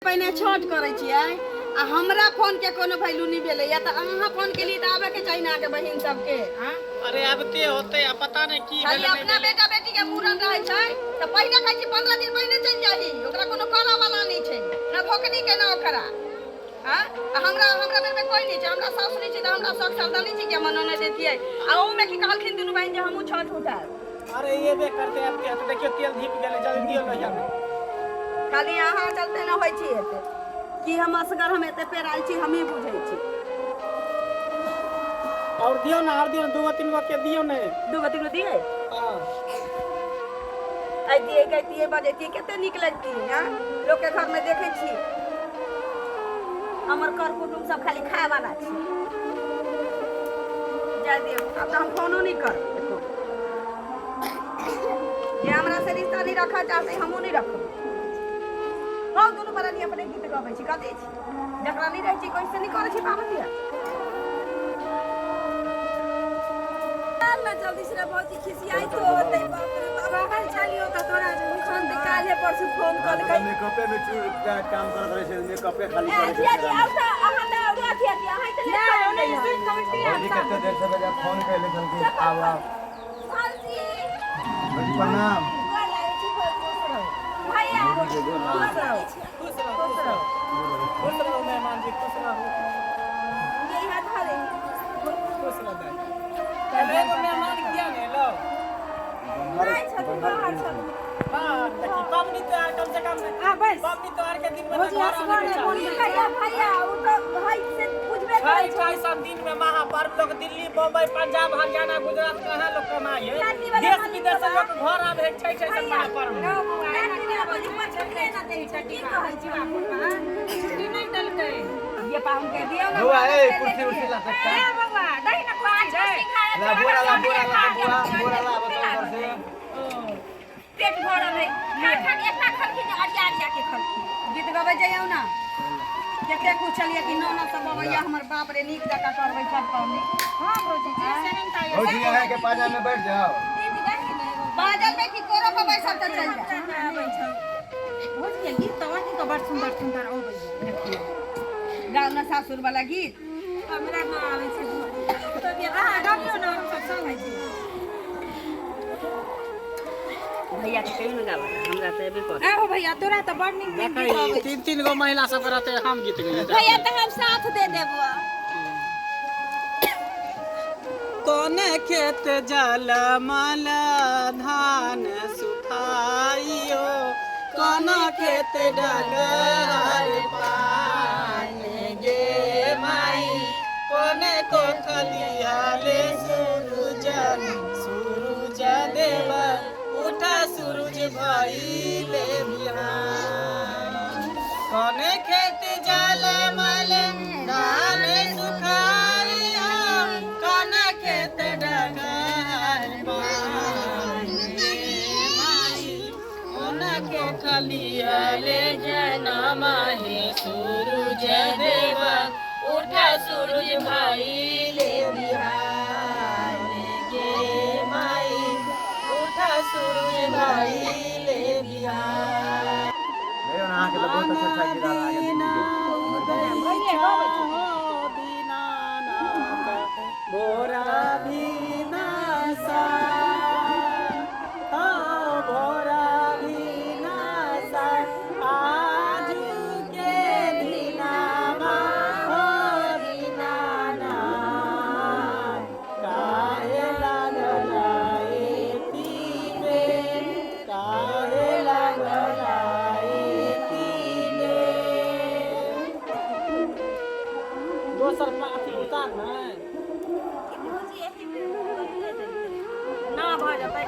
पहिने छठ करै छियै आ हमरा फोन के कोनो वैल्यू नहि भेलैया तऽ अहाँ फोन केलियै तऽ आबऽ के चाही ने अहाँके बहिन सबके। आँ? अरे आबते होते आ पता नहीं की खाली भेलै नहि अपना भेलै। बेटा बेटी के मूड़न रहै छै तऽ पहिने कहै छी 15 दिन पहिने चलि जाही, ओकरा कोनो करऽ वाला नहि छै, न भोकनी के न ओकरा। आँ? आ हमरा हमरा बेर में कोई नहि छै, हमरा सासु नहि छै तऽ हमरा शौक सरदा नहि छै कि हमर ननद एतियै। आ ओहूमे की कहलखिन दुनू बहिन जे हमहूँ छठ उठायब। अरे एबे करते आबते होते, देखियो तेल धीप गेलै, जल्दी दियौ लोहिया में। खाली अहाँ चलते न होइ छी एते कि हम असगर हम एते पेरायल छी, हमही बुझै छी। और दियौ ना, और दियौ ना, दूगो तीन गो के दियौ ने। दूगो तीन गो दियै? हाँ। अइतियै गैतियै बजैतियै कते नीक लगतियै। हाँ, लोकके घरमे देखै छी हमर कर कुटुम्ब सब खाली खाय वाला छै। जाय दियौ, आब तऽ हम फोनो नहि करब एको। जे हमरा से रिश्ता नहीं रखा चाहते हमहूँ नहीं रखब। हम दुनू बरानी अपने गीत गबै छी, कथी छी जकरा नहीं रहै छी कैसे नहीं करै छी पाबनि तिहार। चल ना जल्दी से भौजी खिसियाई तो होतै। बाप रे बाप, कहल छलियो त तोरा जे उखन त काल्हे परसू फोन कलकै। मेकअपे में चूर काम करत रहे छै, मेकअपे खाली ए करे अथिया छै। जी आउ त अहाँ त औरो अथिया जी अहाँ त लेट कर देलियै। भौजी कते देर से बजा फोन कैले छलखिन, आब आब। भौजी भौजी प्रणाम। गोर लागै छी भौजी। भैया भौजी के गोर लागै खुश रहू। खुश रहू, खुश रहू, खुश रहू मेहमान जी, खुश रहू। ये हाथ धरे। खुश रहू दाइ। पहले एगो मेहमान किया ने एलो? नहि छथिन, बाहर छथिन। बाहर देखी पाबनि त्योहार कम से कम आ बस पाबनि त्योहार के दिन में भौजी तऽ घर असगर आबे के नहि चाही। बोल। भैया भैया ओ तऽ भाई से बुझबे करै छठ ऐसा दिन में महापर्व लोग दिल्ली बम्बई पंजाब हरियाणा गुजरात कहाँ लोग कमाई है, चटनी वाला देश मालिक विदेश से बाबा। लोग घर आवे है छठ ऐसा भैया, महापर्व में। छुट्टी नहि देलकै। ये पाहुन के दियौ ना। बौआ ए कुर्सी उर्सी ला सकता। ए बौआ दही ने कुर्सी रे। ला बोरा ला, बोरा ला बुआ, बोरा ला बताओ घर से। पेट भरल है, खा खा के एकटा खलखिन अरिया अरिया के खलखिन। गीत गबै जइयौ ना, कते पूछलियै कि ननद सब अबैया हमर, बाप रे नीक जकाँ करबै छठ पाबनि। हाँ भौजी जी से नहीं ताई। भौजी अहाँ के पाजा में बैठ जाओ। बाजल में कि कोरो पर बैसल तऽ चलि जाउ। भौजी के गीत तऽ अहीं के बड़ सुंदर सुंदर अबैया। देखियौ गाँव न सासुर वाला गीत हमरा ना आबै छै। अहाँ गबियौ ने, हम सब संग छी। भैया के कहियो ने गाबऽ, हमरा तऽ एबे कर। आहो भैया, तोरा तऽ बड़ नीक नीक गीत अबै। तीन तीन गो महिला सब रहते हम गीत गइए। भैया तऽ हम साथ दे देबो। कोने खेत जल मल धान सुखाइयो, कोना खेत डगर पान गे माई, कोने को खलियाले सूरज, सूरज देव उठा सूरज भइले बिहान। कोने खेत जल मल धान सुखाइयो, कोने खेत डगर पान गे माई, कोना को खलियाले जना हे सूरज देव उठा सूरज भइले बिहान गे माई, उठा सूरज भइले बिहान। नहीं अहाँ के तऽ बहुत अच्छा अच्छा गीत आयल अहाँके दीदी के। भोरा भीनासा, भोरा भीनासा, आज के दिनामा हो दीनाना, काहे लागल एती बेर, काहे लागल एती बेर। दोसर अथी उतार ने। भौजी एही ना भऽ जेतै।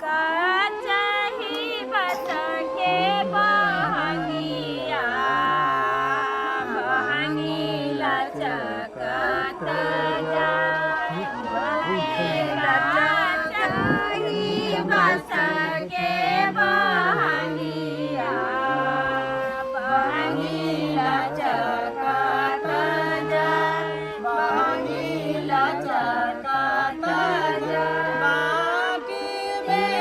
कचही बस के बहंगिया, बहंगी लचकत जाय। कचही बस के बहंगिया, बहंगी लचकत जाय, बहंगी लचकत जाय। बाटी में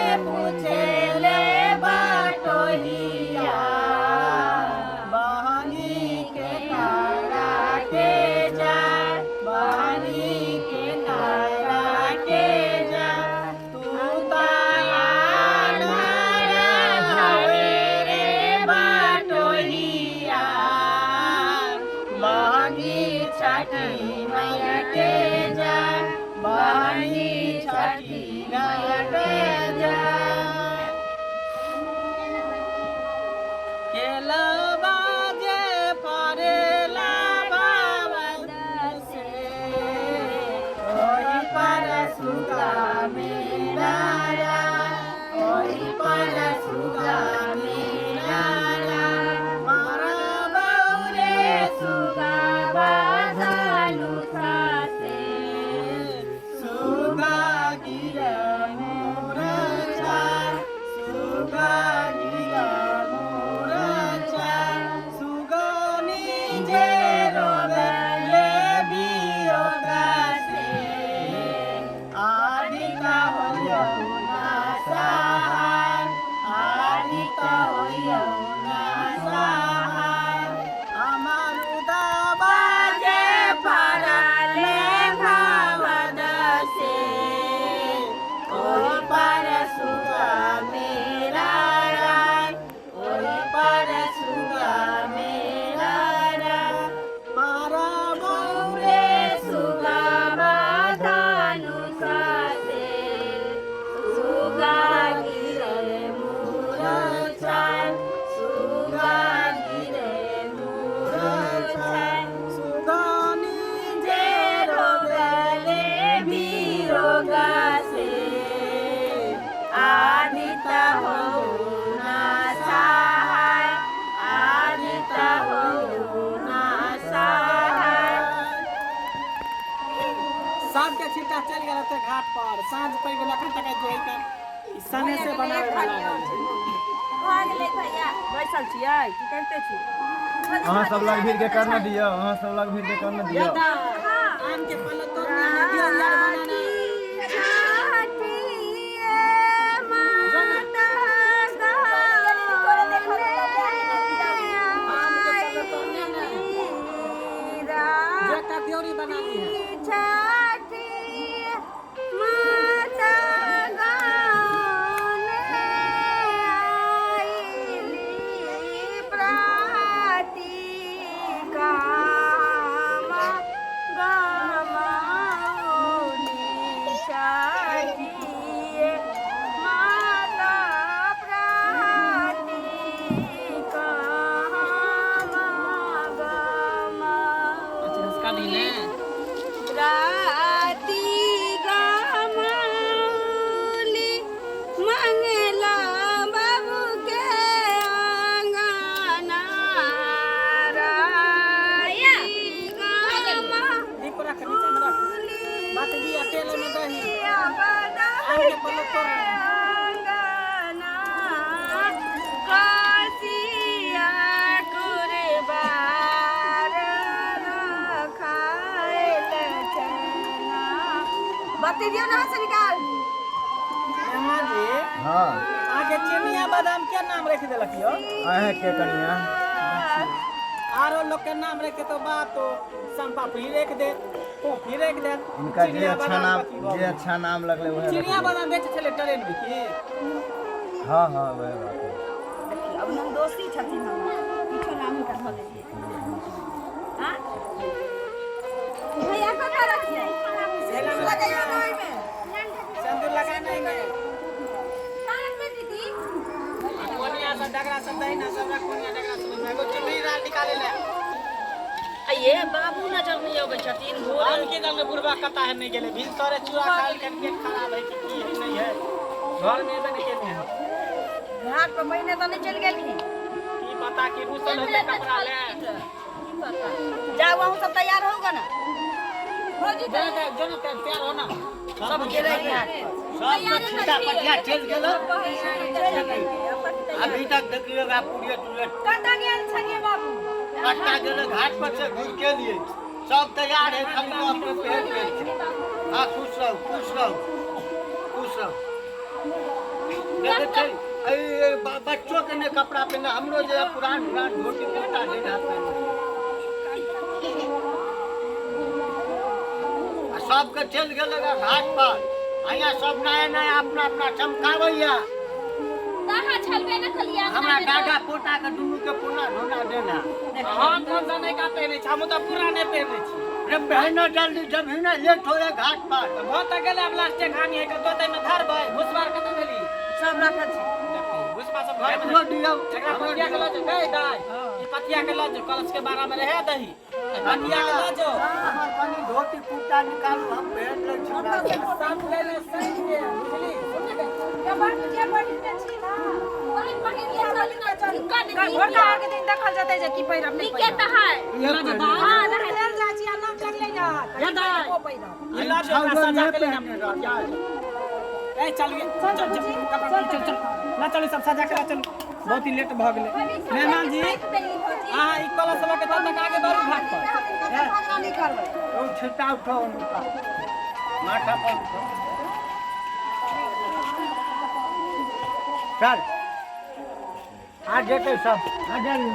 आदित्य हो ना सहाय, आदित्य हो ना सहाय। सबके छिट्टा चलि गेल होतै घाट पर, साँझ पड़ि गेल, एखन तक जे है ई सने से बनाबै वाला है। भऽ गेलै भैया। बैसल छियै की करिते छी? अहाँ सब लग भीड़ के करने दियौ, अहाँ सब लग भीड़ के करने दियौ। आम के पल्ला तोड़ने है, दियौ यार बनाना। आम के पल्ला तोड़ने ने जे एकटा दियौरी बना ली है। अच्छा, इसका भी ने राति गमौली मंगला बाबू के आंगना, राति दीप रख, नीचे में रख। बात जी अकेले में दही। गमौली आम के पल्ला तोड़। आंगना, कसिया कुरबार रखायल छना। बत्ती दियौ ना से निकाल। अम्मा जी, हाँ। अहाँके चिनिया बादाम के नाम रखि देलक यौ? अहें के कनिया। आरो लोग के नाम रखे तो बात तो सम्पापड़ी रख दे, कॉफी रख दे। इनका जे चिनिया अच्छा बादाम नाम, कथी भऽ जे गेल? अच्छा नाम लगलै वएह रख चिनिया दियौ। बादाम बेचै छलै ट्रेन में की? हाँ हाँ, वएह बात है। देखियौ, अब हम दोषी छथिन, हमर किछो नाम हुनकर धऽ देलियै। आँ? भैया कतऽ रखियै? लगैयौ ने ओहिमे। सिंदूर लगा नहीं में। साँझमे दीदी। कोनिया सब डगरा सब दही ना, सब रख कोनिया डगरा सब में। एगो चुन्नी राल निकाले ले। आ ये बाबू नजर नहि अबै छथिन भोर। हम के जाने बुढ़वा कता है, नहीं गेले। भिन सरे चूड़ा खाल के पेट खराब है कि की है नहीं है, घर में एबे नहीं केने है। घाट पर पहिने तऽ नहि चलि गेलखिन? की पता कि रुसल होते कपड़ा ले। जाउ, अहूँ सब तैयार होगा ना। भौजी। जो ना जो ना, तैयार हो ना। सब गेलै घाट पर। सब छिट्टा पटिया चलि गेल, अभी तक देखलियौ पूरे तुरे। कतऽ गेल छलियै बाबू? पटना गेल घाट पर से घुर के लिए सब तैयार है, खाली अपने पहन के छै। हाँ, खुश रहू, खुश रहू, खुश रहू। देखै छै एहि बच्चो के नहि कपड़ा पहिने, हमरो जे पुरान पुरान धोती कुर्ता देना पहिने। आ सबके चलि गेल घाट पर, आ यहाँ सब नया नया अपना अपना चमकाबैया। कहाँ छलबे न खलिया। हमरा दादा पोता के दुनू के पुना धोना देना। हम कोन सा नयका पहिने छी? हम तऽ पुराने पहिने छी। रे पहनो जल्दी, जब ही ना लेट हो रहे घाट पर। तऽ भऽ तऽ गेलै, आब लास्टे घानी है, कतौ ताहिमे धरबै। भुसबा कतऽ भेली? सब रखल छै। भुसबा सब घर में। एकरो दियौ। एकरा पतिया के लऽ जाउ गै दाइ, ई पतिया के लऽ जाउ, कलश के बारा में रहे दही, ई पतिया के लऽ जाउ। हमर कनि धोती कुर्ता निकालू, हम पहिन लै छी। सब लेने सही के बुझली। बाबू जे पहिरने छी ना वही पहिर ले, चलू ना, चलू। भोरका अर्घ दिन देखल जेतै जे की पहिरब नहि नीके पहिरब। तऽ है। हाँ, लेल जाइ छी आ नाम लगलै ना हे दाइ। ओ पहिरब। ई लऽ जाउ, एकरा सजा के लेने। ए चल गे, चल चल, कपड़ा चल चल ना, चलू सब सजा के ला चलू, बहुत ही लेट भऽ गेलै। मेहमान जी, अहाँ ई कलश लऽ के तब तक आगे बढ़ू घाट पर। झगड़ा नहि करबै। ओ छिट्टा उठाओ उनका माथा पर उठाओ। चल, आ जेतै सब, आ जल्दी।